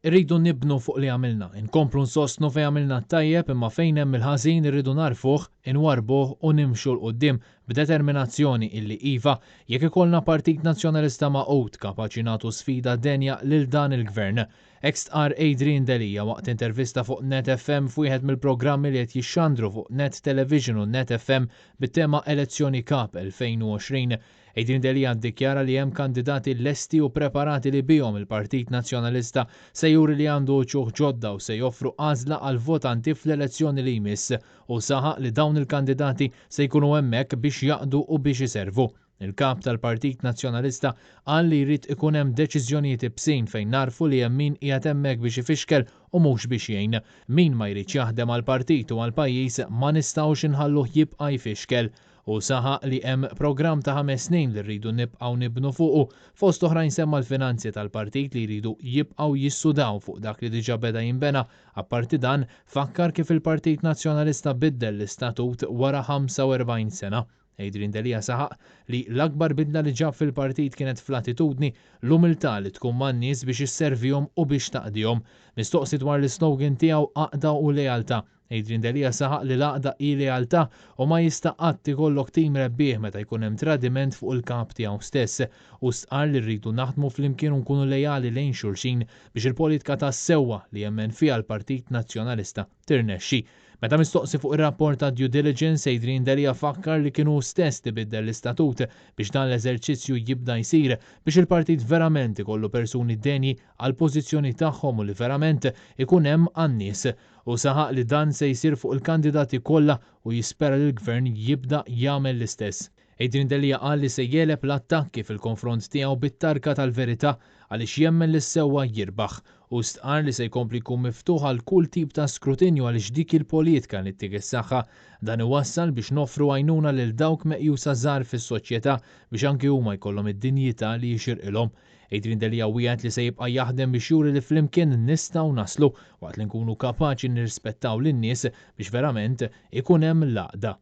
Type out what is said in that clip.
Irridu nibnu fuq li għamilna, inkomplu nsostnu fejn għamilna t-tajjeb imma fejn hemm il-ħażin irridu nagħrfuh, inwarrbuh u nimxu 'l quddiem b'determinazzjoni illi iva, jekk ikollna Partit Nazzjonalista magħqud kapaċi nagħtu sfida denja lil dan il-Gvern. Hekk stqarr Adrian Delia waqt intervista fuq Net FM f'wieħed mill-programmi li qed jixxandru fuq Net Television u Net FM bit-tema Elezzjoni Kap 2020. Adrian Delia ddikjara li hemm kandidati lesti u preparati li bihom il-Partit Nazzjonalista se juri li għandu uċuħ ġodda u se joffru għażla għall-votanti fl-elezzjoni li jmiss u saħaq li dawn il-kandidati se jkunu hemmhekk biex jaqdu u biex iservu. Il-Kap tal-Partit Nazzjonalista qal li jrid ikun hemm deċiżjonijiet ibsin fejn nagħrfu li hemm min qiegħed hemmhekk biex ifixkel u mhux biex jgħin. Min ma jridx jaħdem għall-partit u għall-pajjiż ma nistgħux inħalluh jibqa' jfixkel. Hu saħaq li hemm programm ta' ħames snin li rridu nibqgħu nibnu fuqu. Fost oħrajn semma l-finanzi tal-partit li jridu jibqgħu jissudaw fuq dak li diġà beda jinbena. Apparti dan, fakkar kif il-Partit Nazzjonalista biddel l-istatut wara 45 sena. Adrian Delia saħaq li l-akbar bidla li ġab fil-partit kienet fl-attitudni, l-umiltà li tkun man-nies biex isservihom u biex taqdihom. Mistoqsi dwar l-islogan tiegħu Għaqda u Lealtà, Adrian Delia saħaq li l-għaqda hi lealtà u ma jista' qatt ikollok tim rebbieħ meta jkun hemm tradiment fuq il-kap tiegħu stess. Hu stqarr li rridu naħdmu flimkien u nkunu leali lejn xulxin biex il-politka tas-sewwa li jemmen fiha l-Partit Nazzjonalista tirnexxi. Meta mistoqsi fuq ir-rapport ta' due diligence, Adrian Delia fakkar li kien hu stess li biddel l-istatut biex dan l-eżerċizzju jibda jsir biex il-partit verament ikollu persuni denji għall-pożizzjoni tagħhom u li verament ikun hemm għan-nies. Hu saħaq li dan se jsir fuq il-kandidati kollha u jispera li l-Gvern jibda jagħmel l-istess. Adrian Delia qal li se jegħleb l-attakki fil-konfront tiegħu bit-tarka tal-verità għaliex jemmen li s-sewwa jirbaħ. Hu stqarr li se jkompli jkun miftuħ għal kull tip ta' skrutinju għaliex dik hi l-politka li ttik is-saħħa. Dan iwassal biex noffru għajnuna lil dawk meqjusa żgħar fis-soċjetà biex anki huma jkollhom id-dinjità li jixirqilhom. Adrian Delia wiegħed li se jibqa' jaħdem biex juri li flimkien nistgħu naslu waqt li nkunu kapaċi nirrispettaw lin-nies biex verament ikun hemm l-għaqda.